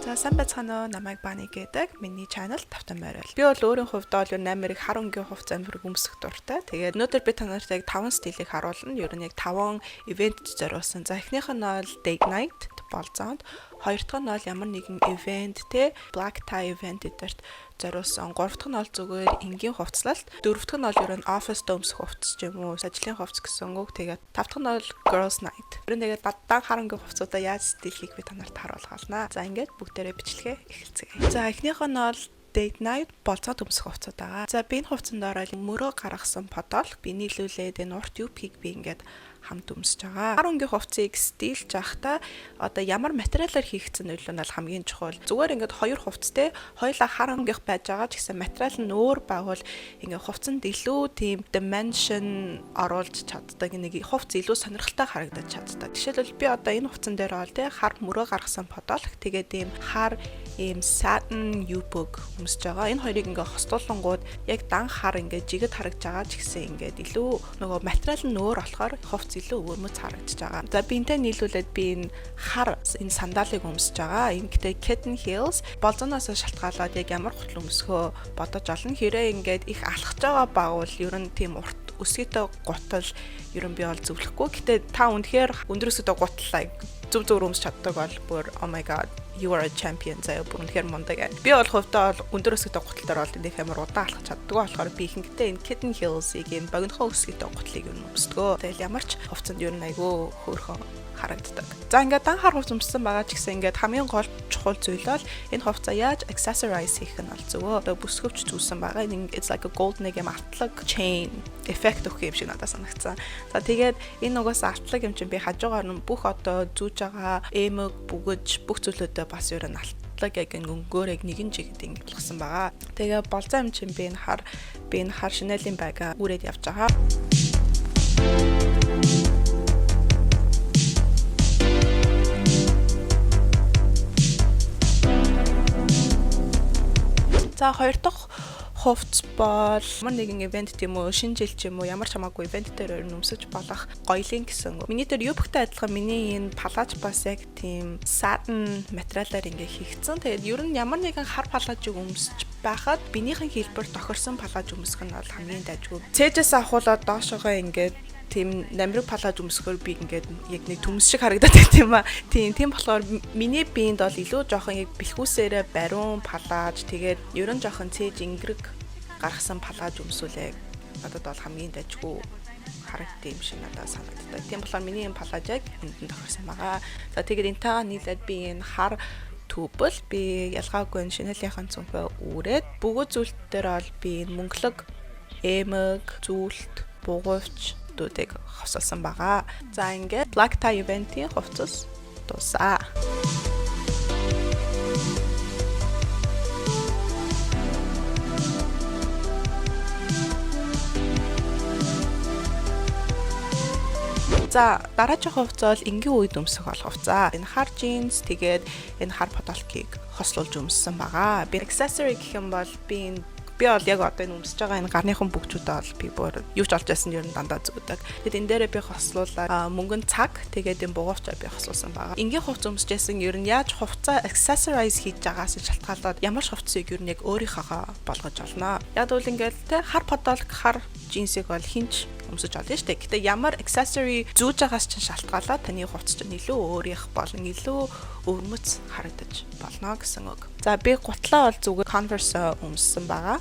За, сайн байцгаана уу? Намайг Бани гэдэг. Миний channel Тавтан Морил. Би бол өөрийн хувьд бол ер нь амар их хар өнгийн хувцас амар өмсөх дуртай. Тэгээд өнөөдөр би та нарт яг 5 стилийг харуулна. Ер нь яг 5 event зориулсан. За, эхнийх нь бол date night, болзоонд. Хоёр дахь нь бол ямар нэгэн event те, black tie event эдэрт зориулсан. Гурав дахь нь бол зүгээр энгийн хувцлалт. Дөрөв дэх нь бол ер нь оффис өмсөх хувцас ч юм уу, ажлын хувцас гэсэн үг. Тэгээд тав дахь нь бол girls night. Ер нь тэгээд дан хар өнгийн хувцуудаа яаж style хийх би та нарт харуулах болно. За, ингээд бүгдээрээ бичлэгээ эхэлцгээе. За, эхнийх нь бол date night, болзоод өмсөх хувцас байгаа. За, би энэ хувцсанд ороод мөрөө гаргасан подол би нийлүүлээд энэ урт юбкийг би ингээд хамт өмсөж байгаа. Хар өнгийн хувцсыг style ж байхдаа одоо ямар материалаар хийгдсэн нөлөө нь бол хамгийн чухал. Зүгээр ингээд хоёр хувцастэй хоёулаа хар өнгийнх байж байгаа ч гэсэн материал нь өөр байгвал ингээд хувцсанд илүү тийм dimension оруулж чаддаг. Нэг хувцс илүү сонирхолтой харагдаж чаддаг. Жишээлбэл, би одоо энэ хувцсан дээр бол те хар мөрөө гаргасан подол, тэгээд ийм хар ийм satin юбок өмсөж байгаа. Энэ хоёрыг ингээ хостуулангууд яг дан хар ингээ жигэд харагдаж байгаа ч гэсэн ингээд илүү нөгөө материал нь өөр болохоор хувцс илүү өвөрмөц харагдаж байгаа. За, би энтэй нийлүүлээд би энэ хар энэ сандалыг өмсөж байгаа. Энэ гэтээ kitten heels. Болзоноос шалтгаалаад яг ямар гутал өмсөхөө бодож олно. Хэрэг ингээд их алхаж байгаа багвал ер нь тийм урт өсгийтэй гутал ер нь би бол зөвлөхгүй. Гэтэ та үнэхээр өндөр өсгийтэй гутлаа зөв зөв өмсч чаддаг бол бүр oh my god, you are a champion заяа, бүр үнэхээр мундаг. Би бол хувьдаа бол өндөр өсгийтэй гутал дээр бол нэх амар удаан алхах чаддгүй болохоор би ихэнхдээ энэ kitten heels-ийг, энэ богинохон өсгийтэй гутлыг ер нь өмсдгөө. Тэгэл ямар ч хувцсанд ер нь айгүй хөөрхөн харагддаг. За, ингээд дан хар хувцас өмссөн байгаа ч гэсэн ингээд хамгийн гол чухал зүйл бол энэ хувцас яаж accessorize хийх нь бол зөвөө. Одоо бүсгөвч зүүсэн байгаа. Энэ it's like a gold нэг юм алтлаг chain эффект өгөх юм шиг надад санагдсан. За, тэгээд энэ угаас алтлаг юм чинь би хажуугаар нь бүх одоо зүүж байгаа эмэг, бүгэж бүх зүйлүүдээ бас ер нь алтлаг яг энэ өнгөөр яг нэгэн чигэд ингэ болгосон байгаа. Тэгээ болзоо юм чинь би энэ хар Chanel-ийн bag аа үүрээд явж байгаа. За, хоёр дахь хувцс бол ямар нэгэн event тийм үү, шинэ жил ч юм уу, ямар ч хамаагүй event дээр өрн өмсөж болох гоёлын гэсэн. Миний дээр юбктай адилхан миний энэ палаж бас яг тийм satin материалаар ингээ хийгдсэн. Тэгээд ер нь ямар нэгэн хар палажийг өмсөж байхад биенийхэн хэлбэр тохирсон палаж өмсөх нь бол хамгийн дажгүй. Цээжээс авахуулаад доошогоо ингээд тийм намрыг палаж өмсгөр би ингээд яг нэг төмс шиг харагдаад байт юм а. Тийм болохоор миний биед бол илүү жоохон яг бэлхүүсээрээ бариун палаж, тэгээд ерөн жоохон цээж ингэрэг гаргасан палаж өмсүүлээ надад бол хамгийн дажгүй харагдсан юм шиг надад санагддаг. Тийм болохоор миний энэ палаж яг энд нь тохирсон байгаа. За, тэгээд энтэйгээ нийлээд би энэ хар төвбөл би ялгаагүй энэ Chanel-ийн цүнхээ үүрээд бөгөөд зүйлт дээр бол би энэ мөнгөлөг эмэг, зүйлт, бугуйвч зүйлүүдийг хосолсон байгаа. За, ингээд Black Tie event-ийн хувцас дуусаа. За, дараагийн хувцас бол энгийн үед өмсөх бол хувцас. Энэ хар джинс, тэгээд энэ хар подолкийг хослуулж өмссөн байгаа. Би accessory гэх юм бол би энэ би бол яг одоо энэ өмсөж байгаа энэ гарныхан бүгчүүдээ бол би бүр юу ч олж байсан ер нь дандаа зүүдэг. Тэгэд энэ дээрээ би хослуулаад мөнгөн цаг, тэгээд энэ бугуувчаа би хослуулсан байгаа. Энгийн хувцас өмсөж байсан ер нь яаж хувцас accessorize хийж байгаас шалтгаалаад ямар ч хувцсыг ер нь яг өөрийнхөөгөө болгож олно. Яг бол ингээд те хар подолк, хар джинсийг бол хинч өмсөж олно шүү дээ. Гэтэ ямар accessory зүүж байгаас чинь шалтгаалаад таны хувцас чинь илүү өөрийнх болон илүү өвөрмөц харагдаж болно гэсэн үг. За, би гутлаа бол зүгээр Converse өмссөн байгаа.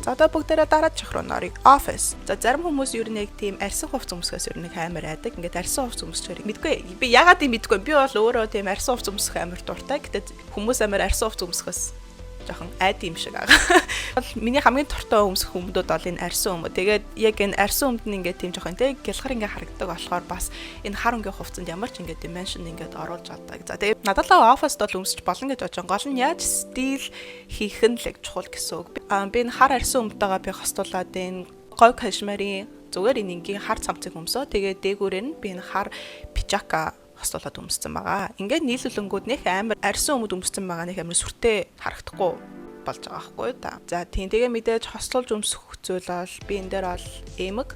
За, одоо бүгдээрээ дараачих руу норъё. Office. За, зарим хүмүүс ер нь яг тийм арьсан хувцас өмсөхөөс ер нь амар айдаг. Ингээд арьсан хувцас өмсчээр мэдгүй. Би ягаад юм мэдгүй. Би бол өөрөө тийм арьсан хувцас өмсөх амар дуртай. Гэтэ хүмүүс амар арьсан хувцас өмсөхөөс жоохон айд юм шиг байгаа. Бол миний хамгийн дуртай өмсөх өмдүүд бол энэ арьсан өмд. Тэгээд яг энэ арьсан өмд нь ингээд тийм жоохон те гялгар ингээд харагддаг болохоор бас энэ хар өнгийн хувцсанд ямар ч ингээд dimension ингээд оруулж чаддаг. За, тэгээд надад л оффист бол өмсөж болно гэж бодож байгаа. Гол нь яаж style хийх нь л яг чухал гэсэн үг. Аа, би энэ хар арьсан өмдтэйгээ би хостуулаад энэ гой кашмирын зүгээр энэ энгийн хар цамцыг өмсөө. Тэгээд дээгүүрээ нь би энэ хар пижака хостуулаад өмссөн байгаа. Ингээд нийлүүлэнгүүд нэх амар арьсан өмд өмссөн байгаа, нэх амар сүртэй харагдахгүй болж байгаа байхгүй та. За, тийм, тэгээ мэдээж хослуулж өмсөх зүйл бол би энэ дээр бол эмэг,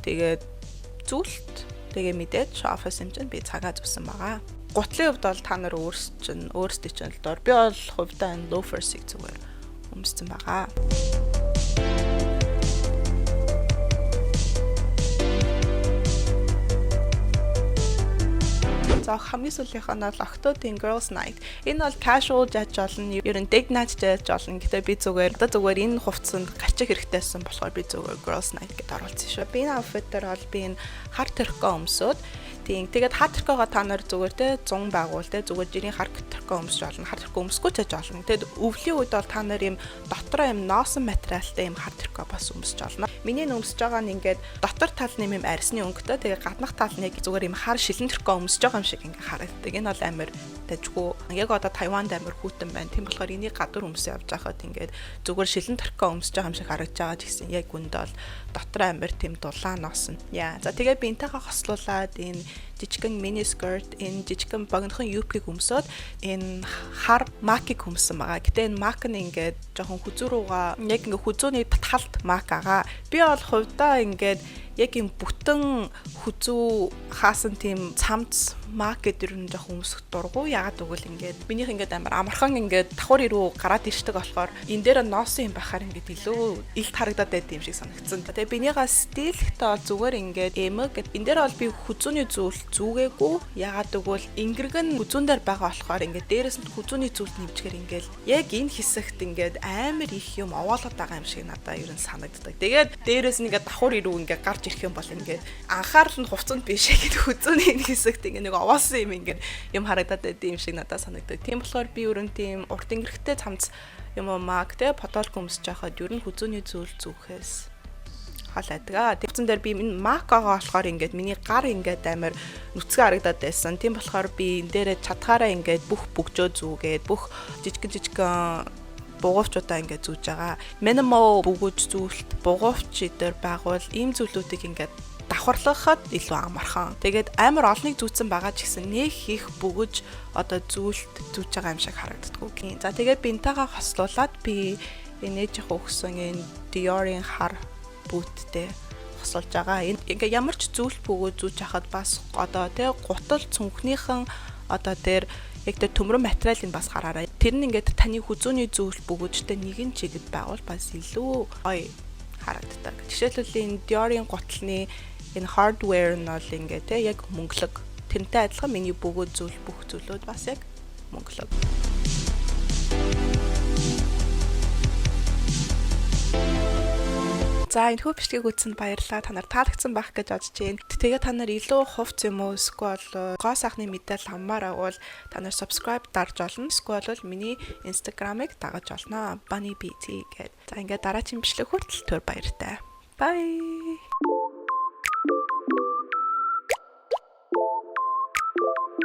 тэгээд зүйлт Тэгээ мэдээж office юм чинь би цагаа зүүсэн байгаа. Гутлын хувьд бол та нар өөрсдөө чинь л дор. Би бол хувьдаа энэ loafers-ыг зүгээр өмссөн байгаа. За, хамгийн сүүлийнх нь бол октоодын Girls Night. Энэ бол casual жаж болно. Ер нь date night жаж болно. Гэтэ би зүгээр одоо зүгээр энэ хувцсанд гарчих хэрэгтэйсэн болохоор би зүгээр Girls Night гэдээ оруулсан шүү. Би энэ outfit дээр бол би энэ хар трико өмсөөд. Тийм. Тэгээд хар трикогоо та нар зүгээр те 100 байгуул те зүгээр жирийн хар трико өмсөж болно. Хар трико өмсөхгүй ч яж болно. Тэгээд өвлийн үед бол та нар юм дотроо юм ноосон материалтай юм хар трико бас өмсөж болно. Миний өмсөж байгаа нь ингээд дотор тал нь юм арьсны өнгөтэй. Тэгээд гаднах тал нь яг зүгээр юм хар шилэн трико өмсөж байгаа юм шиг ингээд харагддаг. Энэ бол амар дажгүй. Яг одоо Тайванд амар хүйтэн байна. Тийм болохоор энийг гадуур өмсөө явж байхад ингээд зүгээр шилэн трико өмсөж байгаа юм шиг харагдаж байгаа ч гэсэн яг үндэ бол дотор амар тийм дулаан носон. Яа. За, тэгээд биентэйгээ хослуулаад энэ жижигхэн mini skirt, энэ жижигхэн богинохон юбкийг өмсөөд энэ хар макийг өмсөн байгаа. Гэтэ энэ мак нь ингээд жоохон хүзүү рүүгээ яг ингээд хүзүүний талд мак агаа. Би бол хувьдаа ингээд яг юм бүтэн хүзүү хаасан тийм цамц мак гэдэг нь жоохон өмсөх дургу. Ягаад гэвэл ингээд минийх ингээд амар амархан ингээд давхар ирүү гараад ирдэг болохоор энэ дээр ноосон юм байхаар ингээд илүү илт харагдаад байд юм шиг санагдсан. Тэгээ бинийгаа стилхтэй бол зүгээр ингээд эмэг энэ дээр бол би хүзүүний зүйл зүүгээгүй. Ягаад гэвэл ингэрэг нь хүзүүн дээр байгаа болохоор ингээд дээрэс нь хүзүүний зүйлд нэмжгээр ингээд яг энэ хэсэгт ингээд амар их юм овоолоод байгаа юм шиг надад ер нь санагддаг. Тэгээд дээрэс нь ингээд давхар ирүү ингээд гарч ирэх юм бол ингээд анхаарал нь хувцсанд биш яг хүзүүний энэ хэсэгт ингээд нэг овоосон юм ингээд юм харагдаад байд юм шиг надад санагддаг. Тийм болохоор би ер нь тийм урт ингэрэгтэй цамц юм уу маг те подолк өмсөж байхад ер нь хүзүүний зүйл зүүхээс хол айдаг. Тэгсэн дээр би энэ макагаа болохоор ингээд миний гар ингээд амар нүцгэн харагдаад байсан. Тийм болохоор би энэ дээрээ чадхаараа ингээд бүх бүгжөө зүүгээд, бүх жижигэн жижигэн бугуувчудаа ингээд зүүж байгаа. Minimal бөгөөж зүйлт бугуувч эдэр байгуул ийм зүйлүүдийг ингээд давхарлахад илүү амархан. Тэгээд амар олныг зүүцэн байгаа ч гэсэн нэх их бөгөж одоо зүйлт зүүж байгаа юм шиг харагддаггүй. За, тэгээд бинтагаа хослуулад би энэ ээжийнх өгсөн энэ Dior-ын хар бүүттэй хосолж байгаа. Энэ ингээ ямар ч зүйл бөгөөд зүүж хахад бас одоо тий гутал цүнхнийхэн одоо тэр яг тэр төмрөн материалыг бас хараарай. Тэр нь ингээд таны хүзүүний зүйл бөгөөжтэй нэгэн чигэд байгуул бас илүү гоё харагддаг. Жишээлбэл, энэ Dior-ын гутлны энэ hardware нь бол ингээ те яг мөнгөлөг. Тэрнтэй адилхан миний бөгөөд зүйл бүх зүйлүүд бас яг мөнгөлөг. За, энэ хүү бичлэгийг үзсэнд баярлалаа. Та нар таалагдсан байх гэж бодож байна. Тэгээ та нар илүү хувц юм уу эсвэл гоо сайхны мэдээлэл авмаар агуул та нар subscribe дарж олно. Эсвэл бол миний Instagram-ыг дагаж олно. Bunny BT гэдэг. За, ингээд дараагийн бичлэг хүртэл түр баяртай. Bye.